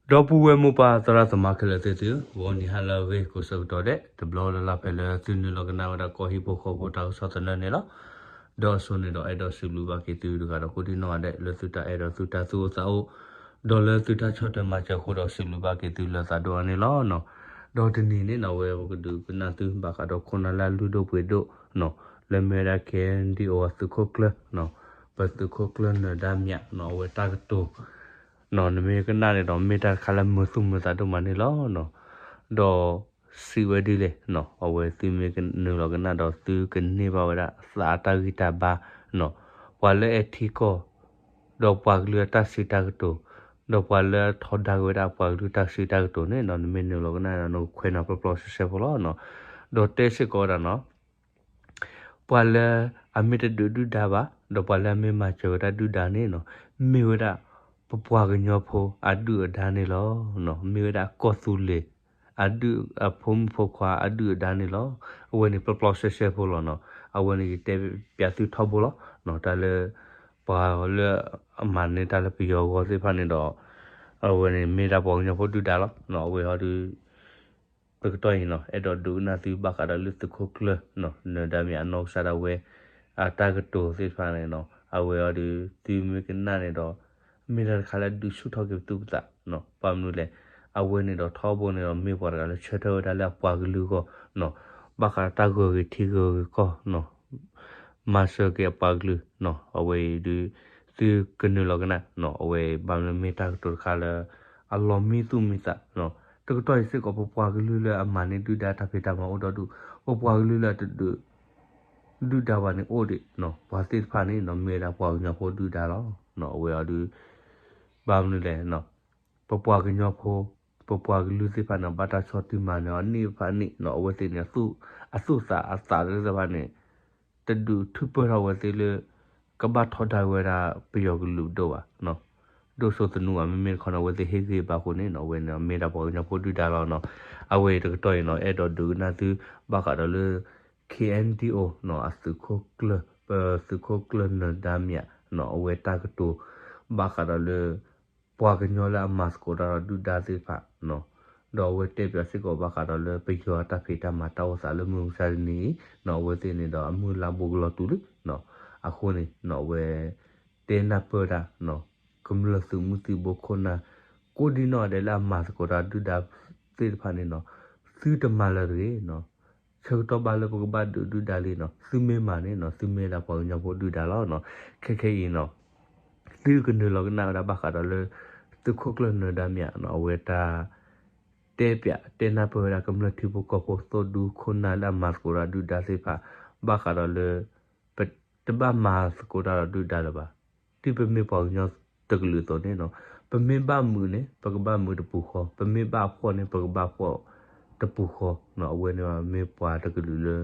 ဒီပုၢ်ဝဲၢ်မိၢ်ပၢ်သရၣ်သမါခဲလၢာ်သ့ၣ်သုဧၢ, ဂီၤနံၤဟါလၢအဂ့ၤ ကိးဆၢကတီၢ်ဒဲး တဘျီလၢ်လၢ်ဖဲလၢသုနုာ်လီၤကနၣ်ဝဲဒၣ်ကီၢ်ဟံၣ်ဖိဃီဖိတၢ်ကစီၣ်သနၢၣ်န့ၣ်လီၤ. ဒီးအစိန့ၣ်ဒီးအဲၣ်ဒိးစံးဘျုးဘၣ်က့ၤသုတဂၤဒီးကိးဒံနီၢ်ဂၤဒဲး လၢသုတၢ်အဲၣ်ဒီးသုတၢ်သူၣ်အိၣ်သးအိၣ်, ဒီးလၢသုတၢ်ဆီၣ်ထွဲမၤစၢၤအဃိဒီးစံးဘျုးဘၣ်က့ၤသုလၢသးဒိၣ်အါန့ၣ်လီၤ. ဒီးတနံၤန့ၣ်နီၢ် အဝဲပကဒုးကနၣ်သုဘၣ်ဃးဒီးခိၣ်နၢ်လၢအလုၢ်ဒိၣ်ပှ့ၤဒိၣ်နီၢ် လၢမ့ၢ်ဝဲဒၣ် KNDO အသုးခိၣ်ကျၢၢ်နီၢ်, ပသုးခိၣ်ကျၢၢ်နၢၤဒါမၠးနီၢ် အဝဲတၢ်ကတိၤ နီၢ် နမ့ၢ်ကနၣ်န့ၣ်ဒီးမ့ၢ်တၢ်တခါလၢမုာ်သူၣ်မုာ်သးဒိၣ်မးန့ၣ်လီၤနီၢ်. ဒီးစံးဝဲဒ်လဲၣ်နီၢ် အဝဲသုမ့ၢ်ကနုာ်လီၤကနၣ်ဒီးသုကန့ၢ်ဘၣ်ဝဲဒၣ်သးအတၢ်ဂံၢ်တၢ်ဘါနီၢ်, ပှၤလၢအအဲၣ်ထံကီၢ် ဒီးပှၤကလုာ်အတၢ်စံးတၢ်ကတိၤ, ဒီးပှၤလၢအထီဒါက့ၤဝဲဒၣ်ပှၤကလုာ်တၢ်စံးတၢ်ကတိၤန့ၣ်နီၢ် နမ့ၢ်နုာ်လီၤကနၣ်ဒီးနကခွဲးနီၢ်ပျီပျီဆှဲဆှဲဖိလီၤနီၢ်. ဒီးတဲစ့ၢ်ကီးဝဲဒၣ်နီၢ် ပှၤလၢအမ့ၢ်တဒုးဒုၣ်ဒါဘၣ် ဒီးပှၤလၢအမ့ၢ်မၤစၢၤဝဲဒၣ်ဒုၣ်ဒါန့ၣ်နီၢ် မ့ၢ်ဝဲဒၣ် ပပှၤကညီဖိအဒုၣ်အဒါန့ၣ်လီၤ. မ့ၢ်ဝဲဒၣ်ကီၢ်သူလ့ၤ အဒုၣ်အဖိမုၣ်ဖိခွါအဒုၣ်အဒါန့ၣ်လီၤ. အဝဲန့ၣ်ပျီပျီဆှဲဆှဲဖိလီၤနီၢ်. အဝဲန့ၣ်ယတဲပျးသုထီဘိလီၤနီၢ် တၢ်လၢ ပှၤလၢအမၤန့ၢ်တၢ်လၢပယီၤအဂီၢ်သ့ၣ်တဖၣ်န့ၣ်ဒီး အဝဲန့ၣ်မ့ၢ်ဒၣ်ပှၤကညီဖိဒုၣ်ဒါလီၤ. အဝဲအီၤဒုး တကတီၢ်အံၤနီၢ် အဲၣ်ဒိးဒုးကနၣ်သုဘၣ်ဃးဒီးလၢသုးခိၣ်ကျၢၢ်နီၢ် နၢၤဒါမၠးအနီၢ်ကစၢ်ဒၣ်ဝဲ အတၢ်ကတိၤသ့ၣ်တဖၣ်န့ၣ်နီၢ် အဝဲအီၤဒုး သုမ့ၢ်ကနၣ်န့ၣ်ဒီး မ့ၢ်တၢ်တခါလၢဒုးဆူၣ်ထီၣ်က့ၤပသူၣ်ပသးနီၢ်. ဘၣ်မနုၤလဲၣ် အဝဲန့ၣ်ဒီးထီဘိန့ၣ်ဒီးမ့ၢ်ပှၤတဂၤလၢဆၢထၢၣ်ဝဲဒၣ်လၢအပှၤကလုာ်အဂီၢ်နီၢ် ဘၣ်ဃးတၢ်ဂၢၢ်ဂ့ၤထံဂၢၢ်ဂ့ၤကီၢ်နီၢ် မၤစၢၤက့ၤအပှၤကလုာ်နီၢ်. အဝဲအံၤဒုး သုကနုာ်လီၤကနၣ်နီၢ် အဝဲဘၣ်မနုၤမ့ၢ်တၢ်ကတိၤတခါလၢ အလီၤမံသူၣ်မံသးနီၢ်. တကတီၢ်အံၤစ့ၢ်ကီး ပပှၤကလုာ်လၢအမၤန့ၢ်ဒုၣ်ဒါတၢ်ဖံးတၢ်မၤအိၣ်ဒီးဒုး ပပှၤကလုာ်လၢအတဒုး ဒုၣ်ဒါဘၣ်န့ၣ်အိၣ်ဒံးနီၢ်. ပှၤသ့ၣ်တဖၣ်န့ၣ်နီၢ် မ့ၢ်ဝဲဒၣ်ပှၤကညီဖိဒုၣ်ဒါလီၤ. အဝဲအီၤဒုး ဘၣ်မနုၤလဲၣ် ပပှၤကညီဖိ ပပှၤကလုာ်သ့ၣ်တဖၣ်န့ၣ် ဘၣ်တၢ်ဆီၣ်တံၢ်မၤနၢၤအီၤန့ၣ်တဖၣ်န့ၣ်နီၢ် အဝဲသ့ၣ်န့ၣ် အသူၣ်သးအသးသ့ၣ်တဖၣ်န့ၣ် တဒုးထုးပၢၢ်ထီၣ်ဝဲသ့ၣ်လၢ ကဘၣ်ထီဒါဝဲဒၣ်ပယီၤကလုာ်ဒိၣ်ဘၣ်နီၢ် ဒိၣ်စိသနူဘၣ်. မ့မ့ၢ်တခီန့ၣ် အဝဲသ့ၣ်ဟ့ၣ်ဂံၢ်ဘါအဃိန့ၣ်နီၢ် အဝဲန့ၣ်မ့ၢ်ဒၣ်ပှၤကညီဖိဒုၣ်ဒါလီၤနီၢ်. အဝဲအံၤတကတီၢ်အံၤနီၢ် အဲၣ်ဒိးဒုးကနၣ်သု ဘၣ်ဃးဒီးလၢ KNDO နီၢ် အသုးခိၣ်ကျၢၢ် ပသုးခိၣ်ကျၢၢ်နၢၤဒါမၠးနီၢ် အဝဲတၢ်ကတိၤ ဘၣ်ဃးဒီးလၢ ပှၤကညီလၢအမၤသကိးတၢ်ဒီးဒုၣ်ဒါသ့ၣ်တဖၣ်နီၢ် ဒီးအဝဲတဲပၠးစ့ၢ်ကီးဘၣ်ဃးဒီးလၢပယီၤအတၢ်ဖံးတၢ်မၤတၢ်အိၣ်သးလၢမုၢ်မဆါတနံၤအံၤနီၢ် အဝဲသ့ၣ်န့ၣ်ဒီးအမုၢ်လၢ်ဘူးကလီၤတုၤလံနီၢ်. အဃိန့ၣ် အဝဲ တဲနၢ်ပၢၢ်တၢ်နီၢ် ကမျၢၢ်သုးမုၢ်သံၣ်ဘိခိၣ်နၢ် ကိးဒံနီၢ်ဂၤဒဲးလၢအမၤသကိးတၢ်ဒုၣ်ဒါသ့ၣ်တဖၣ်န့ၣ်နီၢ် သုတမၤလၢၤတဂ့ၤနီၢ်. ဆၢကတီၢ်ဘၣ်လၢပကဘၣ်ဒုးဒုၣ်ဒါလံနီၢ် သုမ့ၢ်မၤန့ၣ်နီၢ် သုမ့ၢ်ဒၣ်ပှၤကညီဖိဒုၣ်ဒါလီၤနီၢ်. ခဲခဲအံၤနီၢ် သုကနုာ်လီၤကနၣ်ဝဲဒၣ်ဘၣ်ဃးဒီးလၢ သုးခိၣ်ကျၢၢ်နၢၤဒါမၠးနီၢ် အဝဲတၢ် တဲပၠးတဲနၢ်ပၢၢ်ဝဲဒၣ်ကမျၢၢ်ထံဖိကီၢ်ဖိသိၣ်ဒူခိၣ်နၢ်လၢအမၤသကိးတၢ်ဒုၣ်ဒါသ့ၣ်တဖၣ် ဘၣ်ဃးဒီးလၢ ပတဘၣ်မၤသကိးတၢ်ဒီးဒုၣ်ဒါလၢၤဘၣ်. ဒ်ပမ့ၢ်ပှၤကညီတကလုာ်အသိးန့ၣ်နီၢ် ပမ့ၢ်ဘၣ်မုာ်န့ၣ် ပကဘၣ်မုာ်တပူၤဃီ, ပမ့ၢ်ဘၣ်ဖှီၣ်န့ၣ် ပကဘၣ်ဖှီၣ်တပူၤဃီနီၢ်. အဝဲန့ၣ်မ့ၢ်ပှၤတကလုာ်လၢ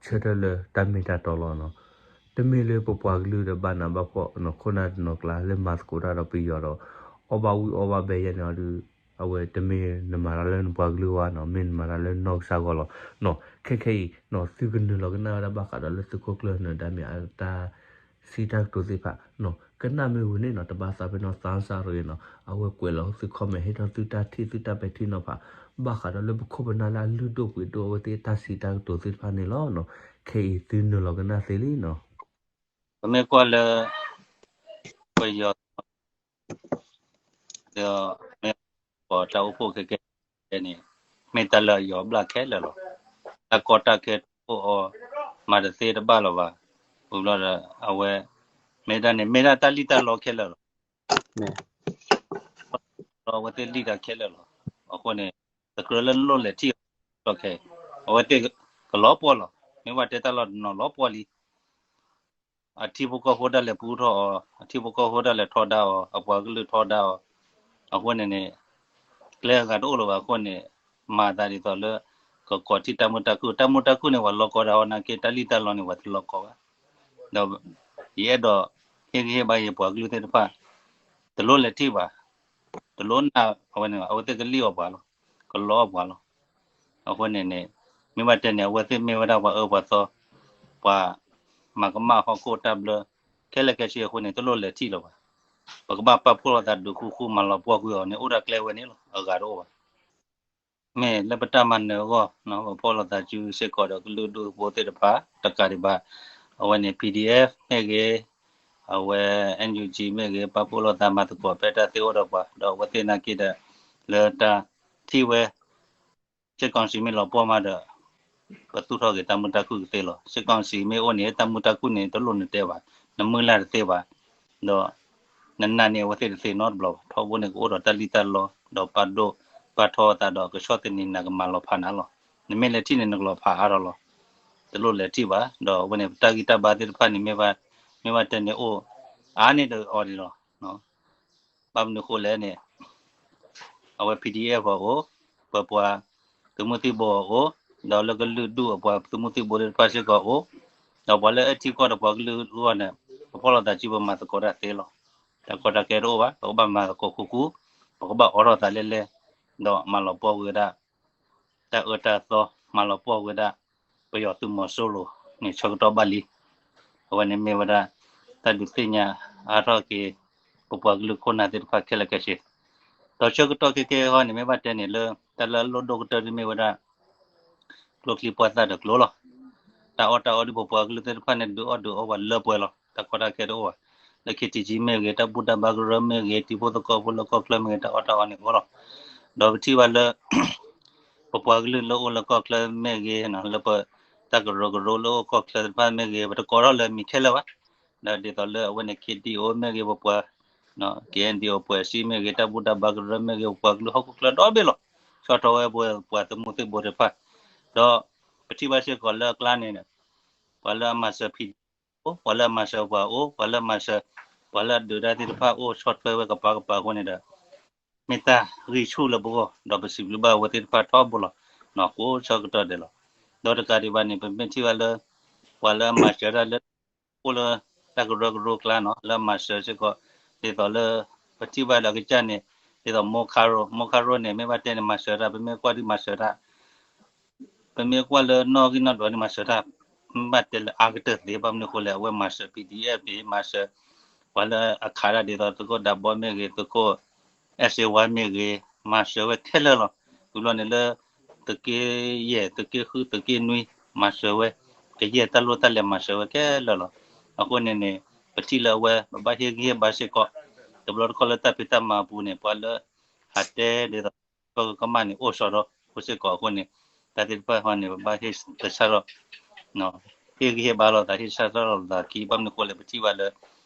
ဆၢထၢၣ်လၢတၢ်မ့ၢ်တၢ်တီလီၤနီၢ်. တမ့ၢ်လၢပပှၤကလုာ်ဒီးဘၣ်နးဘၣ်ဖှီၣ်နီၢ် ခိၣ်နၢ်တနီၤကျါလၢမၤသကိးတၢ်ဒီးပယီၤဒီး အီၣ်ဘၣ်ဝံၣ်အီဘၣ်ဘဲယဲန့ၣ်အီၤဒုး အဝဲတမ့ၢ်နမၤတၢ်လၢနပှၤကလုာ်အဂီၢ်နီၢ် မ့ၢ်နမၤတၢ်လၢနီၢ်ကစၢ်အဂီၢ်လီၤနီၢ်. ခဲခဲအံၤနီၢ် သုကနုာ်လီၤကနၣ်ဝဲဒၣ်ဘၣ်ဃးဒီးလၢသုးခိၣ်ကျၢၢ်နၢၤဒါမၠးအတၢ်စံးတၢ်ကတိၤသ့ၣ်တဖၣ်နီၢ် ကနၣ်မ့ၢ်ဝံၤန့ၣ်နီၢ် တဘၣ်သးပ့ၤနီၣ်သးစၢ်တဂ့ၤနီၢ် အဝဲကွဲးလီၤသု comment ဟ့ၣ်ထီၣ်သုတၢ်ထံၣ်သုတၢ်ပဲာ်ထံနီၤဖး ဘၣ်ဃးဒီးလၢပခိၣ်ပနၢ်လၢအလုၢ်ဒိၣ်ပှ့ၤဒိၣ်အဝဲသ့ၣ်အတၢ်စံးတၢ်ကတိၤသ့ၣ်တဖၣ်န့ၣ်လီၤနီၢ်. ခဲအံၤသုနုာ်လီၤကနၣ်သ့လံနီၢ်. ပမ့ၢ်ကွၢ်လၢ ပယီၤ ဒီးမ့ၢ်ပတၢ်အိၣ်ဖှိၣ်ခဲကဲန့ၣ် မ့ၢ်တၢ်လၢအယီၤဘျၣ်ခဲလၢာ်လီၤ. တၢ်ကီတၢ်ခဲတအိၣ်အီၤ မၤတသ့တဘၣ်လၢၤဘၣ်. ဝံၤဘျီဒီး အဝဲ မ့ၢ်ဒၣ်န့ၣ် မ့ၢ်ဒၣ်တၢ်လံၣ်တၢ်လီခဲလၢာ်လီၤ. အဝဲသ့ၣ်လံၣ်တၢ်ခဲလၢာ်လီၤ. အဃိန့ၣ် တကြၢးလၢနလိၣ်လဲၤထံၣ်အီၤခဲအံၤ အဝဲသ့ၣ်ကလီၤပှီၢ်လီၤ. မ့ၢ်ဘၣ်တဲတၢ်လီၢ်တနီၤလီၤပှီၢ်လံ အထံဖိကီၢ်ဖိဒၣ်လဲာ်ပူထီၣ်အီၤ, အထံဖိကီၢ်ဖိဒၣ်လဲာ်ထီဒါအီၤ, အပှၤကလုာ်ထီဒါအီၤ, အဃိန့ၣ်န့ၣ် ကျဲအဂၤတအိၣ်လၢၤဘၣ်အဃိန့ၣ် မၤသးဒ်သိးလၢ ကကိးထီၣ်တၢ်မုာ်တၢ်ခုၣ်, တၢ်မုာ်တၢ်ခုၣ်န့ၣ် ပှၤလီၤကီတၢ်အီၤနာ်က့ တၢ်လံၣ်တၢ်လီန့ၣ် ပှၤတလီၤကီဘၣ်. ဒီး ယအဲၣ်ဒိး ဟ့ၣ်ဂံၢ်ဟ့ၣ်ဘါယပှၤကလုာ်သ့ၣ်တဖၣ် တလိၣ်လဲၤထံၣ်ဘၣ်, တလိၣ်နာ်အဝဲန့ၣ် အဝဲသ့ၣ်ကလံၣ်အီၤပှၤလီၤ, ကလီအီၤပှၤလီၤ. အဃိန့ၣ်န့ၣ် မ့ၢ်ဘၣ်တဲန့ၣ် အဝဲသ့ၣ်မ့ၢ်ဝဲဒၣ်ပှၤအၢပှၤသီ, ပှၤမၤကမၣ်ဟီၣ်ခိၣ်တၢ်ဘျၢ ခဲလၢာ်ခဲဆ့အဃိန့ၣ် တလိၣ်လဲၤထံၣ်လၢၤဘၣ်. ပကဘၣ်ပာ်ဖှိၣ်လိာ်သးဒုးဃူဃူ မၤလီၤပှီၢ်ကွံာ်အီၤန့ၣ် အိၣ်ဒၣ်ကျဲဝဲန့ၣ်လီၤ. အဂၤတအိၣ်ဘၣ်. မ့ၢ်လၢပတၢ်မၤနၢၤအဂီၢ် ပဖီၣ်လိာ်သးစုစ့ၢ်ကီးဒီးကလုာ်ဒူၣ်ဖိသ့ၣ်တဖၣ် တကးဒံးဘၣ် အဝဲန့ၣ် ပီၣ်ဒံၣ်အဲၣ်ဖ် မ့ၢ်ဂ့ၤ, အဝဲ အန်ယူၣ်ကၠံ မ့ၢ်ဂ့ၤ, ပာ်ဖှိၣ်လိာ်သးမၤသကိးဖဲတၢ်သ့အိၣ်ဒီးပှၤ ဒီးအဝဲသ့ၣ်နာ်က့ဒီး လၢတၢ်ထံၣ်ဝဲ စစ်ကောင်စီ မ့ၢ်လီၤပှီၢ်မးဒီး ပသူၣ်ထီၣ်က့ၤတၢ်မုာ်တၢ်ခုၣ်ကသ့လီၤ. စစ်ကောင်စီ မ့ၢ်အိၣ်န့ၣ် တၢ်မုာ်တၢ်ခုၣ်န့ၣ် တလိၣ်နတဲဘၣ်, နမုၢ်လၢ်တသ့ဘၣ်, ဒီး နနာ်န့ၢ်အဝဲသ့ၣ်တသ့နီတဘျီဘၣ်. ထီဘိန့ၣ် ကအိၣ်ဒီးတၢ်လံၣ်တၢ်လီ ဒီးပာ်ဒိၣ်ပာ်ထီအသးဒီး ကဆီၣ်သနံးနၤ ကမၤလီၤဖးနၤလီၤ. နမ့ၢ်လဲၤထံၣ်န့ၣ် နကလီၤဖးအါထီၣ်လီၤ. တလိၣ်လဲၤထံၣ်ဘၣ်. ဒီးအဝဲန့ၣ် ပတၢ်ဂံၢ်တၢ်ဘါသ့ၣ်တဖၣ်န့ၣ် မ့ၢ်ဘၣ်တဲန့ၣ်အိၣ် အါန့ၢ်ဒီးအီၤန့ၣ်လီၤ. ဘၣ်မနုၤဃိလဲၣ်န့ၣ် အဝဲ ပီၣ်ဒံၣ်အဲၣ်ဖ် အီၤအိၣ်, ပပှၤသုးမုၢ်သံၣ်ဘိအီၤအိၣ်, ဒီးလၢကလုာ်ဒူၣ်အပှၤသုးမုၢ်သံၣ်ဘိသ့ၣ်တဖၣ်စ့ၢ်ကီးအိၣ်, ဒီးပှၤလၢအထံကီၢ်ဒီးပှၤကလုာ်အဂီၢ်န့ၣ် ပဖီၣ်လိာ်သးစု ပမၤသကိးတၢ်သ့လီၤ. တၢ်ကီတၢ်ခဲတအိၣ်ဘၣ်, ပကဘၣ်မၤသကိးဃူဃူ, ပကဘၣ်အိးထီၣ်သးလဲၢ်လဲၢ်, ဒီးမၤလီၤပှီၢ်ကွံာ်ဝဲဒၣ် တၢ်အၢတၢ်သီ မၤလီၤပှီၢ်ဝဲဒၣ် ပယီၤသုးမီၤစိရိၤန့ၣ် ဆၢကတီၢ်ဘၣ်လံ. အဝဲန့ၣ်မ့ၢ်ဝဲဒၣ် တၢ်ဒုးသ့ၣ်ညါအါထီၣ်က့ၤ ပပှၤကလုာ်ခိၣ်နၢ်သ့ၣ်တဖၣ်ခဲလၢာ်ခဲဆ့. ဒီးဆၢကတီၢ်ခဲကဲအဂီၢ်န့ၣ် မ့ၢ်ဘၣ်တဲန့ၣ်လၢ တၢ်လၢအလိၣ်ဒိၣ်ကတၢၢ်ဒ်မ့ၢ်ဝဲဒၣ် ကျိချံပှၢ်သၣ်ဒီးကျိလီၤ. တၢ်အီၣ်တၢ်အီဒ်ပပှၤကလုာ်သ့ၣ်တဖၣ်န့ၣ် ဒုးအီၣ်ဒုးအီပှၤလၢပှဲၤလီၤ. တၢ်ကီတၢ်ခဲတအိၣ်ဘၣ်. လၢ ခ့ထံကံ မ့ၢ်ဂ့ၤ, တၢ်ဘူၣ်တၢ်ဘါကရၢမ့ၢ်ဂ့ၤ, တံၤဖိသကိးဖိလၢကီၢ်ချၢမ့ၢ်ဂ့ၤ, တၢ်အီၣ်တၢ်အီန့ၣ်အိၣ်လီၤ. ဒီးပထံၣ်ဘၣ်လၢ ပပှၤကလုာ်လၢအိၣ်လၢကီၢ်ချၢမ့ၢ်ဂ့ၤ, လၢပတၢ်ကရၢကရိလၢအိၣ်ကီၢ်ချၢသ့ၣ်တဖၣ်မ့ၢ်ဂ့ၤ, ပတကိးထီၣ်လၢမံၤခဲလၢာ်ဘၣ်. ဒီးဒ်သိးလၢအဝဲန့ၣ် ခ့ဒံၣ်အိၣ် မ့ၢ်ဂ့ၤ, ပပှၤ ခ့အၣ်အၣ်ဒံၣ်အိၣ် ပှဲၤစံမ့ၢ်ဂ့ၤ, တၢ်ဘူၣ်တၢ်ဘါကရၢမ့ၢ်ဂ့ၤ, ပပှၤကလုာ်ဟီၣ်ခိၣ်ချၢဒီဘ့ၣ်လီၤ. ဆီၣ်ထွဲဝဲပပှၤသုးမုၢ်သံၣ်ဘိသ့ၣ်တဖၣ်, ဒီးပထံၣ်ဘၣ်စ့ၢ်ကီးလၢအကျါန့ၣ် ပှၤလၢအမၤစၢၤ ပီၣ်ဒံၣ်အဲၣ်ဖ် အိၣ်, ပှၤလၢအမၤစၢၤပှၤအိၣ်, ပှၤလၢအမၤစၢၤ ပှၤလၢအဒုးတၢ်သ့ၣ်တဖၣ်အိၣ် ဆီၣ်ထွဲဝဲကပၤကပၤအဃိန့ၣ်ဒီး မ့ၢ်တၢ်ဂံၢ်ဆူၣ်လၢပဂီၢ်, ဒီးပစံးဘျုးဘၣ်အဝဲသ့ၣ်တဖၣ်ထီဘိလီၤ. ကိးဆၢကတီၢ်ဒဲးလီၤ. ဒီးတကးဒံးဘၣ်န့ၣ် ပမ့ၢ်ထံၣ်ဘၣ်လၢ ပှၤလၢအမၤစၢၤတၢ်လၢ အိၣ်လၢတၢ်ကရၢကရိကျါန့ၣ် လၢအမၤစၢၤစ့ၢ်ကီး ဒ်သိးလၢ ပထံၣ်ဘၣ်ဒီးကစၢ်န့ၣ် ဒ်သိး မိခါရိၣ်, မိခါရိၣ်န့ၣ် မ့ၢ်ဘၣ်တဲန့ၣ် မၤစၢၤတၢ်, ပမ့ၢ်ကွၢ်ဒ်မၤစၢၤတၢ် ပမ့ၢ်ကွၢ်လၢနီၣ်ဂံၢ်နီၣ်ဒွးန့ၣ် မၤစၢၤတၢ် မ့ၢ်ဘၣ်တဲလၢအါကတၢၢ်သ့, ဘၣ်မနုၤအဃိလဲၣ်, အဝဲမၤစၢၤ ပီၣ်ဒံၣ်အဲၣ်ဖ် မၤစၢၤ ပှၤလၢအခးတၢ်ဒ်သိး သုးခိၣ်ဒးဘီမ့ၢ်ဂ့ၤ, သုးခိၣ်အဲၣ်စ့ဝါမ့ၢ်ဂ့ၤ, မၤစၢၤဝဲခဲလၢာ်လီၤ. ဝံၤဘျီန့ၣ်လၢ သုးက့ယဲၢ်, သုးက့ဃု, သုးက့နွံ, မၤစၢၤဝဲ ကယဲၢ်တၢ်လိၣ်တၢ်လဲၤမၤစၢၤဝဲခဲလၢာ်လီၤ. အဃိန့ၣ်န့ၣ် ပထံၣ်လၢအဝဲ ပဘၣ်ဟ့ၣ်ဂံၢ်ဟ့ၣ်ဘါစ့ၢ်ကီး တဘျီတခီၣ်လၢတၢ်ဖံးတၢ်မၤအပူၤန့ၣ် ပှၤလၢ ဟးတဲဒ်သိး ပကမၣ်န့ၣ် အိၣ်ဆိးဒီးဖိစ့ၢ်ကီးအဃိန့ၣ် တၢ်သ့ၣ်တဖၣ်ဃီန့ၣ် ပဘၣ်ဟ့ၣ်သဆၣ်ထီၣ် ဟ့ၣ်ဂံၢ်ဟ့ၣ်ဘါလိာ်သး ဟ့ၣ်ဆၣ်ထီၣ်လိာ်သးခံ, ဘၣ်မနုၤအဃိလဲၣ် ပထံၣ်ဘၣ်လၢ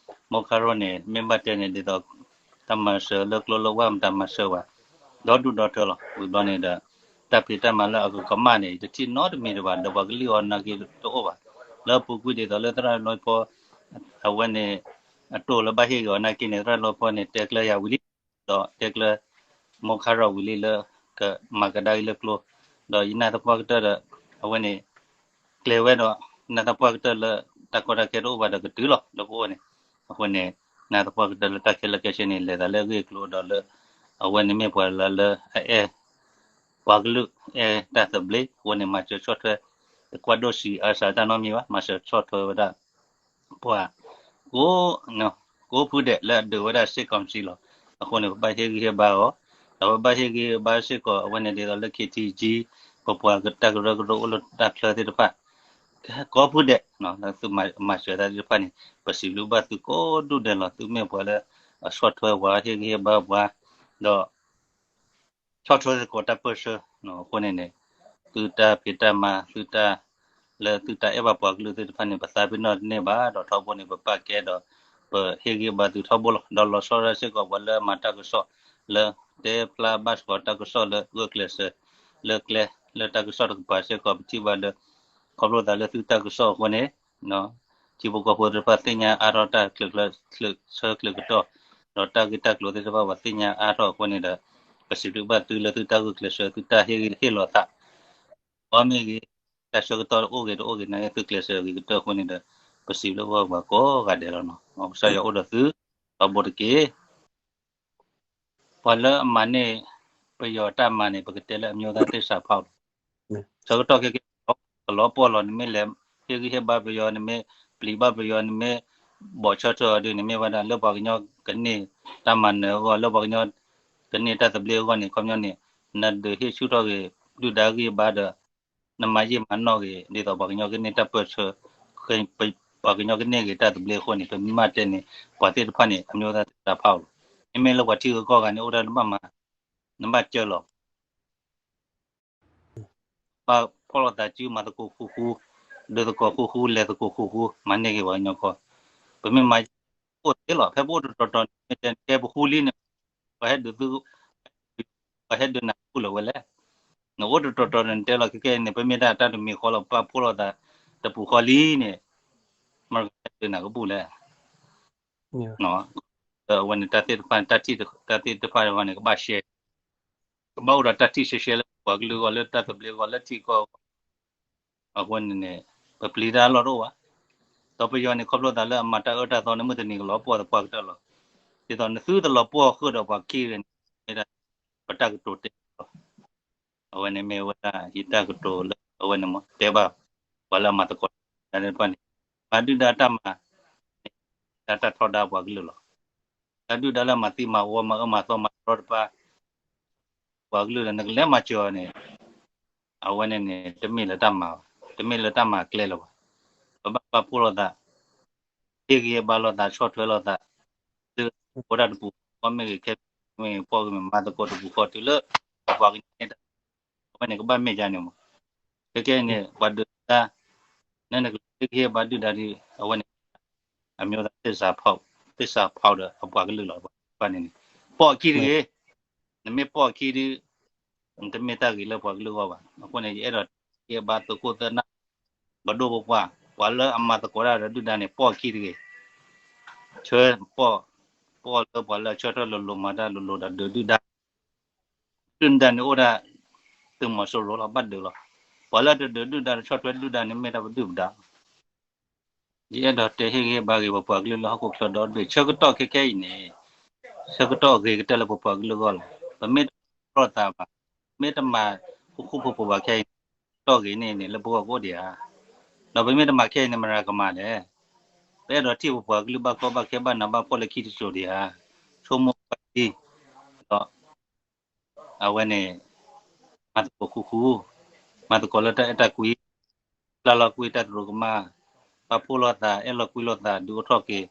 မိခါရိၣ်န့ၣ် မ့ၢ်ဘၣ်တဲန့ၣ်ဒ်သိး တၢ်မၤစၢၤလၢကျိလၢဝါမတၤမၤစၢၤဘၣ် ဒီဒူၣ်ဒီထၢလီၤ. ဝံၤဘျီန့ၣ်ဒီး တၢ်ဖံးတၢ်မၤလၢအကကမၣ်န့ၣ် ယတထံၣ်နီတမံၤဒံးဘၣ်, ဒီးပှၤကလုာ်အီၤနာ်က့တအိၣ်ဘၣ်. လၢအပူၤကွံာ်ဒ်သိးလၢသရၣ်လီဖီ အဝဲန့ၣ် အတိၢ်လၢဘၣ်ဟ့ၣ်ဂ့ၤအီၤနာ်က့န့ၣ် သရၣ်လီဖီန့ၣ် တဲကျၢယၤဝံၤလံ ဒီးတဲကျၢ မိခါရိၣ်ဝံၤလံလၢ ကမၤကဒါက့ၤလၢကျိ, ဒီးယနာ်သပှၢ်ကတၢၢ်ဒီး အဝဲန့ၣ် ကျဲၤဝဲဒီး နာ်သပှၢ်ကတၢၢ်လၢ တၢ်ကီတၢ်ခဲတအိၣ်ဘၣ်ဒီးကတုၤလီၤ လၢပအိၣ်န့ၣ်, အဃိန့ၣ် နာ်သပှၢ်ကတၢၢ်လၢတၢ်ခဲလၢာ်ခဲဆ့န့ၣ် လဲၤသးလၢအဂ့ၢ်အကျိၤဒီးလၢ အဝဲန့ၣ်မ့ၢ်ပှၤလၢလၢအအဲၣ် ပှၤကလုာ်အဲၣ်တၢ်သဘျ့, အဃိန့ၣ် မၤစၢၤဆီၣ်ထွဲ တကွၢ်ဒိၣ်စံးအါစှၤတၢ်နီတမံၤဘၣ်, မၤစၢၤဆီၣ်ထွဲဝဲဒၣ် ပှၤ ကိးဖုဒဲးလၢအဒုးဝဲဒၣ် စစ်ကောင်စီ လီၤ. အဃိန့ၣ် ပဘၣ်ဟ့ၣ်ဂံၢ်ဟ့ၣ်ဘါအီၤ, ဒီးပဘၣ်ဟ့ၣ်ဂံၢ်ဟ့ၣ်ဘါစ့ၢ်ကီး အဝဲန့ၣ်ဒ်သိးလၢ ခ့ထံကံ ပပှၤတၢ်ကရၢကရိအိၣ်လၢတၢ်ချၢသ့ၣ်တဖၣ် ကိးဖုဒဲး သုမၤစၢၤတၢ်သ့ၣ်တဖၣ်န့ၣ် ပစံးဘျုးဘၣ်သုကိးဒူၣ်ဒဲးလီၤ. သုမ့ၢ်ပှၤလၢအဆီၣ်ထွဲပှၤ ဟ့ၣ်ဂံၢ်ဟ့ၣ်ဘါပှၤ ဒီး ဆီၣ်ထွဲသကိးတၢ်ပၢၢ်ဆၢအဃိန့ၣ်န့ၣ် သုတၢ်ဖံးတၢ်မၤ သုတၢ် လၢသုတၢ်အဲၣ်ဘၣ်ပှၤကလုာ်သ့ၣ်တဖၣ်န့ၣ် ပသးပ့ၤနီၣ်တန့ၢ်ဘၣ်, ဒီးထီဘိန့ၣ် ပပာ်ကဲဒီး ပဟ့ၣ်ဂံၢ်ဘါသုထီဘိလီၤ. ဒီးလီၤဆီဒၣ်စ့ၢ်ကီးပှၤလၢအမၤတၢ်ကစီၣ်လၢ တဲဖျါဘၣ်စ့ၢ်ကီးတၢ်ကစီၣ်လၢဂုာ်ကျဲးစၢး လၢကျဲ လၢတၢ်ကစီၣ်တကပၤစ့ၢ်ကီး ပထံၣ်ဘၣ်လၢ ခီဖျိသးလၢသုတၢ်ကစီၣ်အဃိန့ၣ် ထံဖိကီၢ်ဖိသ့ၣ်တဖၣ်သ့ၣ်ညါအါထီၣ်တၢ် ကျဲးစၢးချၢကတီၢ် ဒီးတၢ်ဂ့ၢ်တၢ်ကျိၤသ့ၣ်တဖၣ်ပှၤသ့ၣ်ညါအါထီၣ်အဃိန့ၣ်ဒီး ပစံးဘျုးဘၣ်သုလၢသုတၢ်ဂုာ်ကျဲးစၢး သုတၢ်ဟ့ၣ်ဂံၢ်ဟ့ၣ်လီၤသး အီၤမ့ၢ်ဂ့ၤ တၢ်ဆၢကတီၢ်အိၣ်ဂ့ၤတအိၣ်ဂ့ၤန့ၣ် သုကျဲးစၢးဂ့ၤကတၢၢ်အဃိန့ၣ်ဒီး ပစံးဘျုးဘၣ်ပှၤကိးဂၤဒဲးလီၤနီၤ. ကစၢ်ယွၤအိၣ်ဒီးသု ထီဘိတက့ၢ်. ပှၤလၢအမၤန့ၢ်ပယီၤတၢ်မၤန့ၣ် ပကတဲလၢအမျိုးသားသစ္စာဖောက်လီၤ. ဆၢကတီၢ်ခဲကဲ ကလီၤပှီၢ်လီၤ, နမ့ၢ်လဲၤဟ့ၣ်ဂံၢ်ဟ့ၣ်ဘါပယီၤ, နမ့ၢ်ပျံၤဘၣ်ပယီၤ, နမ့ၢ် ဘီၣ်ဆၢထၢၣ်အီၤဒ်န့ၣ် မ့ၢ်ဝဲဒၣ်လၢပှၤကညီကန့ၢ်တၢ်မၤနၢၤအဂီၢ် လၢပှၤကညီကန့ၢ်တၢ်သဘျ့အဂီၢ်န့ၣ် ခီပညီန့ၣ် နဒုးဟ့ၣ်ဆူၣ်ထီၣ်ဂ့ၤ ဒုၣ်ဒါဂံၢ်ဘါဒီး နမၤယံာ်မၤနီၢ်ဂ့ၤ ဒ်သိးပှၤကညီကန့ၢ်တၢ်ပၢၢ်ဆၢ ပှၤကညီကန့ၢ်ဂ့ၤတၢ်သဘျ့အဃိန့ၣ် ပမ့ၢ်မၤတဲန့ၣ် ပှၤသ့ၣ်တဖၣ်န့ၣ် အမျိုးသားသစ္စာဖောက်လီၤ. မ့မ့ၢ်လၢပှၤထံဂၤကီၢ်ဂၤန့ၣ် အိၣ်ဒၣ်နဘၣ်မၤ နဘၣ်စၢလီၤ ဘၣ်ဖှီၣ်လိာ်သးစု မၤသကိးဃူဃူ, ဒုးသကိးဃူဃူ, လဲၤသကိးဃူဃူ, မၤန့ၢ်က့ၤပှၤကညီကီၢ်. ပမ့ၢ်မၤ အိၣ်သ့လီၤ. ဖဲပအိၣ်တတီၤတီၤန့ၣ် မ့ၢ်တဲနကဲပဃူလံန့ၣ် ပှၤဟဲဒုးသု ပှၤဟဲဒုးနၤဃူလၢာ်ဝဲလဲၣ်. နအိၣ်တတီၤတီၤန့ၣ် နတဲလီၤခဲကဲအံၤန့ၣ် ပမ့ၢ်တၢ်တၢ်တမံၤဃီလီၤ ပဘၣ်ဖှီၣ်လိာ်သးတပူၤဃီလံန့ၣ် မၤကဟဲဒုးနၤကဘူၣ်လဲၣ်. အဝဲန့ၣ်တၢ်သ့ၣ်တဖၣ်န့ၣ် တၢ်သ့ၣ်တဖၣ်တဖၣ်န့ၣ် ကဘၣ်ရှဲ ကဘၣ်အိၣ်ဒီးတၢ်ထံၣ်ရှဲရှဲလၢပှၤကလုာ်အဂီၢ် လၢတၢ်သဘျ့အဂီၢ် လၢထံကီၢ်အဂီၢ်. အဃိန့ၣ်န့ၣ် ပပျံၤတၢ်အလီၢ်တအိၣ်ဘၣ်. ဒီးပယီၤန့ၣ် ခီဖျိသးလၢအမၤတၢ်အၢတၢ်သီန့ၣ် မုၢ်တနံၤကလီၤပှီၢ်သပှၢ်ကတၢၢ်လီၤ. ဒ်သိးနသုတလီၤပှီၢ်ဃုာ်ဒီးပှၤခံဂၤန့ၣ် မ့ၢ်ဒၣ် ပတၢ်ကတိၤတဲလီၤ. အဝဲန့ၣ်မ့ၢ်ဝဲဒၣ်ယတၢ်ကတိၤလၢအဝဲန့ၣ်မ့ၢ်တဲဘၣ် ပှၤလၢအမၤသကိးတၢ်တဖၣ်န့ၣ် မၤဒုၣ်ဒါတၢ်မၤ တၢ်ထီဒါပှၤကလုာ်လီၤ. တၢ်ဒုၣ်ဒါလၢအမၤသံမၤဝီ မၤအၢမၤသီမၤတရီတပါ ပှၤကလုာ်ဒီး နကလဲၤမၤစၢၤအီၤန့ၣ် အဝဲန့ၣ်န့ၣ် တမ့ၢ်လၢတၢ်မၤဘၣ်, တမ့ၢ်လၢတၢ်မၤကျဲလၢၤဘၣ်. ပဘၣ်ပာ်ဖှိၣ်လိာ်သး ဟ့ၣ်ဂံၢ်ဟ့ၣ်ဘါလိာ်သး ဆီၣ်ထွဲလိာ်သး လၢပဝဲဒၣ်တပူၤဃီမ့ၢ်ဂ့ၤ ခဲမ့ၢ်ဂ့ၤ ပှီၢ်ဂ့ၤမ့ၢ် မၤသကိးတပူၤဃီတုၤလၢ ပှၤကညီန့ၣ် အဝဲန့ၣ်ကဘၣ်မ့ၢ်ဒ်န့ၣ်မး. ခဲကဲအံၤန့ၣ် ပှၤဒုးဒုၣ်ဒါ နနကလဲၤဟ့ၣ်ဂံၢ်ဟ့ၣ်ဘါဒုၣ်ဒါဒီး အဝဲန့ၣ် အမျိုးသားသစ္စာဖောက်, သစ္စာဖောက်ဒီးအပှၤကလုာ်လီၤ. ပှၤန့ၣ်န့ၣ် ပီၣ်အခံတဂ့ၤ, နမ့ၢ်ပီၣ်အခံဒီး နတမ့ၢ်တၢ်ဂ့ၤလၢပှၤကလုာ်အဂီၢ်ဘၣ်. အဃိန့ၣ် ယအဲၣ်ဒိးဟ့ၣ်ဂံၢ်ဟ့ၣ်ဘါသုးခိၣ်သုးနၢ် ပဒိၣ်ပပှၢ် ပှၤလၢအမၤသကိးတၢ်ဒီးဒုၣ်ဒါန့ၣ် ပီၣ်အခံတဂ့ၤ. ဆၢပီၣ်, ပီၣ်လၢပှၤလၢအဆၢထၢၣ်လိၤလိၤမၤတၢ်လိၤလိၤဒီးဒုးဒုၣ်ဒါ ဒုၣ်ဒါန့ၣ်အိၣ်ဒၣ် သုးမီၤစိရိၤလီၤ ဘၣ်ဒုးလီၤ. ပှၤလၢတဒုးဒုၣ်ဒါတဆီၣ်ထွဲဒုၣ်ဒါန့ၣ် မ့ၢ်တၢ်ပဒုၣ်ပဒါလီၤ. ယအဲၣ်ဒိးတဲဟ့ၣ်ဂံၢ်ဟ့ၣ်ဘါဂ့ၤ ပပှၤကလုာ်လၢဟီၣ်ခိၣ်ချၢဒီတဘ့ၣ် ဆၢကတီၢ်ခဲခဲအံၤန့ၣ် ဆၢကတီၢ်ဂ့ၤကတၢၢ်လၢပပှၤကလုာ်အဂီၢ်လီၤ. ပမ့ၢ်တမၤလိာ်သးဘၣ်, မ့ၢ်တမၤဃူဃူဖိးဖိးဘၣ်ခဲအံၤန့ၣ် ကတီၢ်ဂ့ၤန့ၣ်န့ၣ် လၢပဂီၢ်ကအိၣ်ဒံးဧါ. ဒီးပမ့ၢ်တမၤခဲအံၤန့ၣ် မတၤကမၤလဲၣ်. ပအဲၣ်ဒိးထံၣ်ပပှၤကလုာ်ဘၣ်ကီဘၣ်ခဲဘၣ်နးဘၣ်ဖှီၣ်လၢခံတစိၤဒံးဧါ. ဆိကမိၣ်ကွၢ်ထံ ဒီး အဝဲန့ၣ် မၤသကိးဃူဃူ, မၤသကိးလၢတၢ်အဲၣ်တၢ်ကွံ, ပျၢ်လီၤကွံတၢ်သရူးကမၣ်, ပာ်ဖှိၣ်လိာ်သး အဲၣ်လီၤကွံလိာ်သး ဒုးအိၣ်ထီၣ်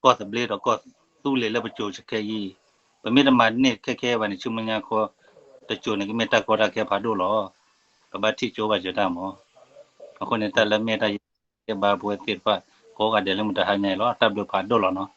က့ၤ ကီၢ်သဘျ့ဒီးကီၢ်သူလ့ၤလၢပစိၤခဲအံၤ, ပမ့ၢ်တမၤန့ၢ်ခဲခဲဘၣ်န့ၣ် ဆူမဲာ်ညါခီ တစိၤန့ၣ် ကမ့ၢ်တၢ်ကီတၢ်ခဲဖးဒိၣ်လီၤ. ပဘၣ်ထံၣ်ကၠိဘၣ်စၢၤတၢ်မး. အဃိန့ၣ် တၢ်လၢမ့ၢ်တၢ်ယ ဟ့ၣ်ဘါပဝဲသ့ၣ်တဖၣ် ကိးဂၤဒဲးလၢမုၢ်တဟါညါအံၤလီၤ. တၢ်ဘျုးဖးဒိၣ်လီၤနီၤ.